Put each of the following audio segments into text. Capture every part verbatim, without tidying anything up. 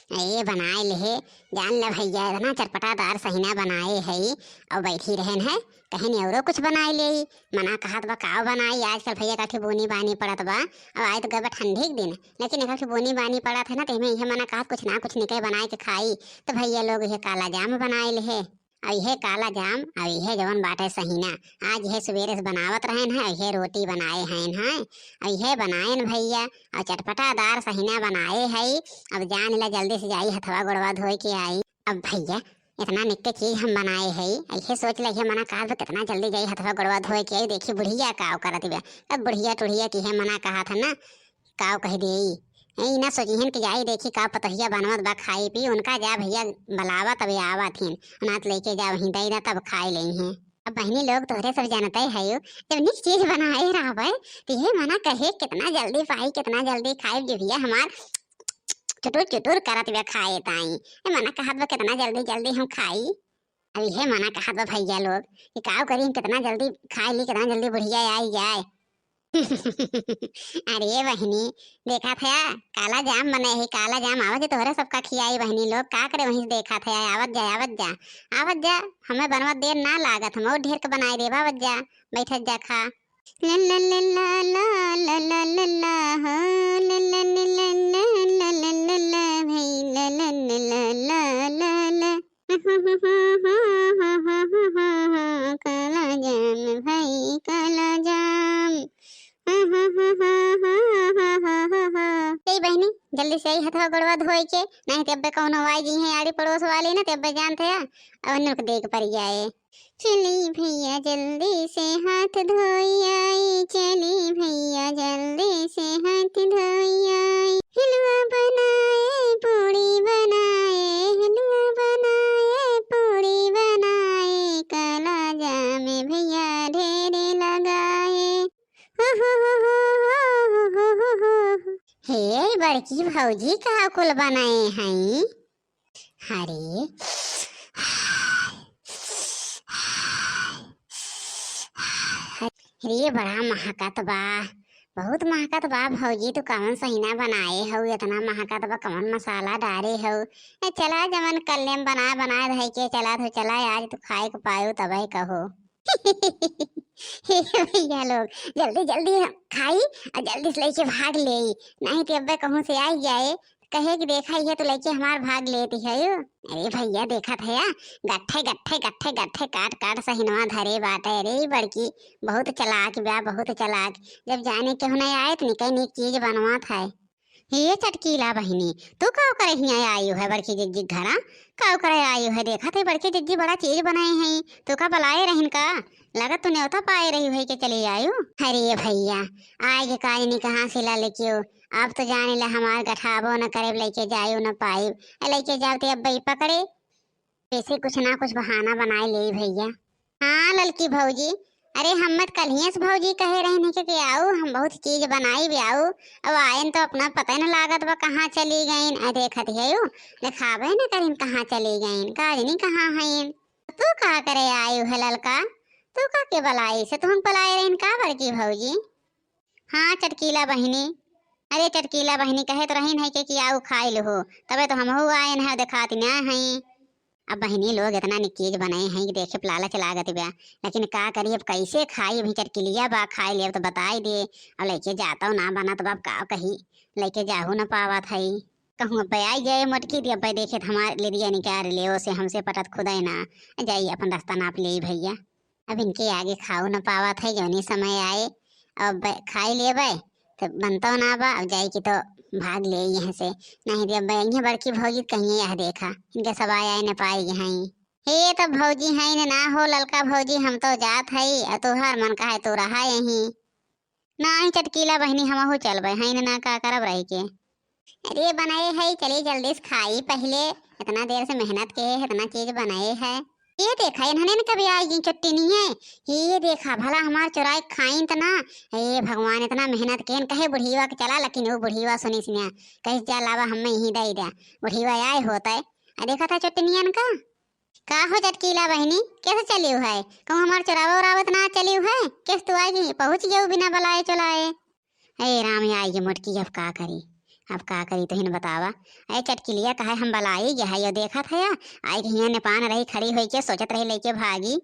ए, बनाए लेहे, जान ले भइया, इतना चटपटादार सहिना बनाए हई, अउ बैठी रहेन है, कहेन औरो कुछ बनाए लेई। मना कहत बा, काव बनाई, आजकल भइया काठी बूनी बानी पड़त बा, अउ आए तो गए बा ठंडी के दिन, लेकिन एक ठे बूनी बानी पड़त है ना, तो एमे इहे मना कहत कुछ ना कुछ निके बनाए के खाई। तो भइया लोग इहे काला जाम बनाए लेहे। अउ इहे काला जाम, अउ इहे जवन बाटे सहिना, आज इहे सुबेरे से बनावत रहेन है, इहे रोटी बनाए हैं, हैं, अउ इहे बनाएन भइया, अउ चटपटादार सहिना बनाए हई। अब जान ला, जल्दी से जाई हथवा गोड़वा धोए के आई। अब भइया, इतना निक्के चीज हम बनाए हई, इहे सोच ले, इहे मना कहत बा, कितना जल्दी जाई हथवा गोड़वा धोए के आई। देखी बुढ़िया काव करत बा, अब बुढ़िया टुढ़िया की है मना कहत है ना, काव कह देई। ए, ई ना सोचिहन कि जाई देखी का पतोहिया बनवत बा खाई पी, उनका जा भइया बलावा तबे आवत हिन, ना त लेके जा वहीं दई ना तब खाए लेइहें। अब बहिनी लोग तोहरे सब जानते है, जब निक चीज बनाए रहबे तो ये मना कहे कितना जल्दी पाई, कितना जल्दी खाए, जिभिया हमार चुटुर चुटुर करत बा खाए ताई। ए मना कहत बा कितना जल्दी जल्दी हम खाई। अब इहे मना कहत बा भइया लोग कि काव करी, हम कितना जल्दी खाए ली, कितना जल्दी बुढ़िया आई जाए। अरे बहिनी, देखत है काला जाम बने है, काला जाम। आवत जा तोहरे सबका खियाई बहिनी लोग, का करे वहीं से देखत है, आवत जा, आवत जा, आवत जा, हमें बनवत देर ना लागत, हम और ढेर के बनाए देब, आवत जा, बैठत जा खा। ला ला ला ला ला ला ला ला ला हो, ला ला ला ला ला ला ला ला भई, ला ला ला ला ला ला ला। काला जाम भाई, काला जाम। ए बहिनी, जल्दी से आई हथवा गोड़वा धोए के, नहीं ते अब्बे कौनो आई गई है आड़ी पड़ोस वाली ना, ते अब्बे जानते हैं, अब नुक देख पर जाए। चली भइया जल्दी से हाथ धोई आई, चली भइया जल्दी से हाथ धोई आई। हिलवा बनाए, पूड़ी बनाए, हिलवा बनाए, पूड़ी बनाए, काला जाम भइया ढेर लगाए। हो, हो, हो। हे बड़की भौजी, का कुल बनाए हई? अरे, अरे, बड़ा महकत बा, बहुत महकत बा भौजी। तू कवन सहिना बनाए हऊ, इतना महकत बा, कवन मसाला डारे हऊ? ए, चला, जवन कल्ले में बना, बना धई के चला, तू चला, आज तू खाए के पायो तबे कहो। हे भइया लोग, जल्दी जल्दी हम खाई अउ जल्दी से लेके भाग लेई, नहीं तो अब्बे कहूँ से आई जाए, कहे कि देखा, ये तो लेके हमार भाग लेती है यो। अरे भइया, देखत है या, गट्ठे गट्ठे गट्ठे गट्ठे काट काट सहिनवा धरे बाटे। अरे बड़की बहुत चालाक बा, बहुत चालाक। जब जाने केहू नहीं आए तो निके निक चीज बनवात है। हे चटकीला बहिनी, तू का करे हियाँ आयु है बड़की जिज्जी के घरा? का करे आयु है? देखत है बड़की जिज्जी बड़ा चीज बनाए हैं, तू का बुलाए रहिन का? लगत तू न्योता पाए रही है के चली आयु। अरे भइया, आए के काज नहीं कहाँ से ला लेके हो? आप तो जाने ला हमार गठाबो न करे, लेके जायु न पाई, लेके जाओ ते अब पकड़े। ऐसे कुछ ना कुछ बहाना बनाए लेई भइया। हाँ ललकी भौजी, अरे हम मत कल्हिये से भौजी कहे रहिन है कि, कि आऊ, हम बहुत चीज बनाई भी आऊ, अब आयन तो अपना पता न लागत बा कहाँ चली गईन। अरे देखत है यू, देखाबे न करिन कहाँ चली गईन, का जनी कहाँ हईन। तू का करे आयु है ललका, तू का के बलाई से, तू हम पलाए रहिन का बड़की भौजी? हाँ चटकीला बहिनी, अरे चटकीला बहिनी कहे तो रहिन है के कि आऊ खाई लहो, तबे तो हमहू आयन है, देखात ना है। अब बहिनी लोग इतना निक चीज बनाए हैं कि देखे पे लालच लागत बा, लेकिन का करी, अब कैसे खाई, अभी चटकिलिया बा, खाई लेब तो बताई दे, अब लेके जाता ना बनत बा, अब का कही, लेके जाहू न पावत है। कहूँ अब आई जाए मोटकी दी, अब देखे तो हमार लिदिया निकाल ले, ओसे हमसे पटत खुदे ना, जाई अपन रास्ता नाप ले भइया। अब इनके आगे खाऊ न पावत है, जौनी समय आए अब खाई लेबे तो बनतो ना बा, अब जाई कि तो भाग ले यहाँ से, नहीं तो अब इहाँ बड़की भौजी कहिए यह देखा, इनके सब आए आए न पाई यहाँ। हे तो भौजी हैं न ना हो ललका भौजी, हम तो जात है, और तोहार मन कहे तू रहा यहीं। नाही चटकीला बहिनी, हमहू चलबे, हईन ना का करब रहि के। अरे बनाए है, चली जल्दी से खाई पहिले, इतना देर से मेहनत के है, इतना चीज बनाए है। ये देखा, इन्हने न कभी आई गई चट्टी नहीं है। ये देखा, भला हमार चुराए खाइन त ना। हे भगवान, इतना मेहनत के न कहे बुढ़ीवा के चला, लेकिन वो बुढ़ीवा सुनी सिया, कहे जा लावा, हमें यहीं दे दे। बुढ़ीवा आए होते, आ देखा था चट्टनियन का। का हो चटकीला बहिनी, कैसे चलिउ है? कहूँ हमार चोरावा उरावत ना चलिउ है? कैसे तू आइ गई, पहुँच गयो बिना बलाए चलाए? हे राम, आइ गई मोटकी, अब का करी? अब का करी तुहिन बतावा। ए चटकिलिया, कहे हम बलाई गए है, यो देखत है, आई के हियाँ नेपान रही, खड़ी होई के सोचत रही, लइके भागी।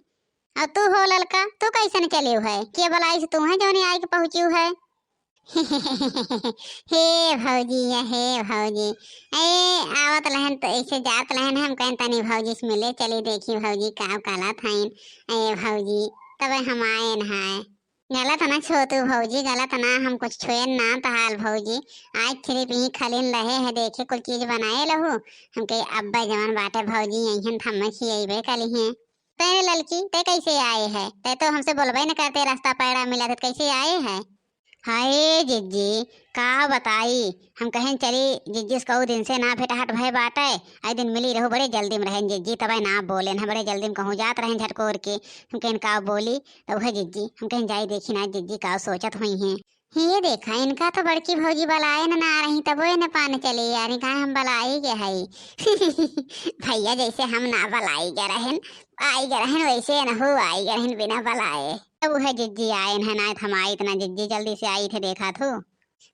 और तू हो ललका, तू कैसन चलिउ है? के बलाई से तू है जौन आई के पहुँचिउ है? हे भौजी, या हे भौजी, ए आवत लहन तो ऐसे जात लहन, हम कहन तनी भौजी से मिले चली, देखी भौजी का काला थाइन। ए भौजी, तब हम आएन है। गलत ना छोतू भौजी, गलत ना, हम कुछ छुएन ना तहाल भौजी। आज सिर्फ यही खलिन रहे है, देखे कुल चीज बनाए लहू। हमके अब्बा जवन बाटे भौजी, यही हम खियेबे कली हैं। तै ललकी, तै कैसे आए है? तै तो हमसे बोलबे न करते, रास्ता पैड़ा मिला थे, कैसे आए है? हाय जिज्जी, का बताई, हम कहेन चली जिज्जी से कऊ दिन से ना भेंटाहट भय बाटे, आई दिन मिली रहू, बड़े जल्दी में रहेन जिज्जी, तबे ना बोलेन है, बड़े जल्दी में कहूँ जात रहेन झटकोर के। हम कहेन का बोली, तब है जिज्जी, हम कहेन जाई देखी ना जिज्जी का सोचत हुई हैं। ये देखा, इनका तो बड़की भौजी बलाए न ना रही, तबो इन्हें पान चली यार, कहा हम बलाई के हई। भैया जैसे हम ना बलाई के रहन, आई के रहन, वैसे न हो आई के रहन बिना बलाए। तब उहे जिज्जी आए न, ना हम आई इतना जिज्जी जल्दी से आई थे, देखा थू।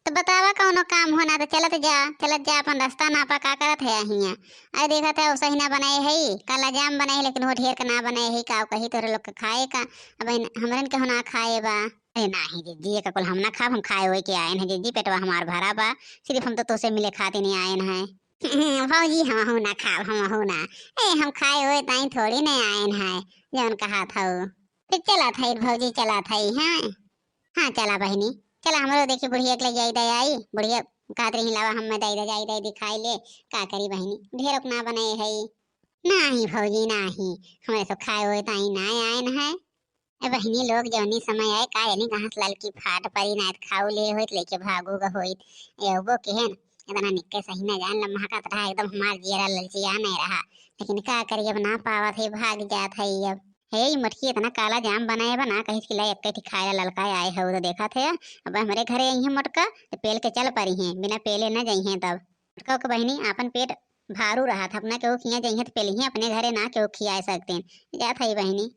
तो बतावा कौनो काम हो ना तो चलत जा, चलत जा, अपन रास्ता नापा, का करत है हियाँ? अरे देखत है, सही ना बनाए है, काला जाम बनाए है, लेकिन वो ढेर के ना बनाए है, का कही तोरे लोग के खाए का, अब इन-, हमरन के हो ना खाए बा। अरे नाही जिज्जी, ये का कुल हम ना खाब, हम खाए होए के आएन है जिज्जी, पेटवा हमार भरा बा, सिर्फ हम तो तोसे मिले खातिर नहीं आएन है। भौजी, हम हूँ ना खाब, हम हूँ ना। ए, हम खाए होए ताई थोड़ी नहीं आएन है, जौन कहा था। फिर चला था भौजी, चला था, हाँ। हाँ, चला बहिनी, चला, हमरो देखी बुढ़िया के ले जाई दे आई, बुढ़िया कहत रही लावा हम में दे दे, जाई दे दिखाई ले, का करी बहिनी, ढेर ना बनाए है। नाही भौजी, नाही, हमरे तो खाए होए ताई ना आएन है। ए बहिनी लोग, जौनी समय आए, का जानी कहाँ से ललकी फाट परी, ना तो खाऊ ले होइत, लेके भागू ग होइत। ए, वो केहन, इतना निक्के सही ना जान, लम्हा का तरह एकदम हमार जियरा ललचिया नहीं रहा, लेकिन का करी, अब ना पावत है, भाग जात है अब। हे, ई मटकी इतना काला जाम बनाए बा ना, कहिस कि लाई एक ठी खाए ला ललका आए है, वो तो देखत है, अब हमरे घरे आई है मोटका, तो पेल के चल परी हैं, बिना पेले न जाई हैं तब। मोटका के बहिनी आपन पेट भारू रहा था, अपना केहू खिया जाई हैं तो पेली हैं, अपने घरे ना केहू खिया सकते हैं। जात है बहिनी,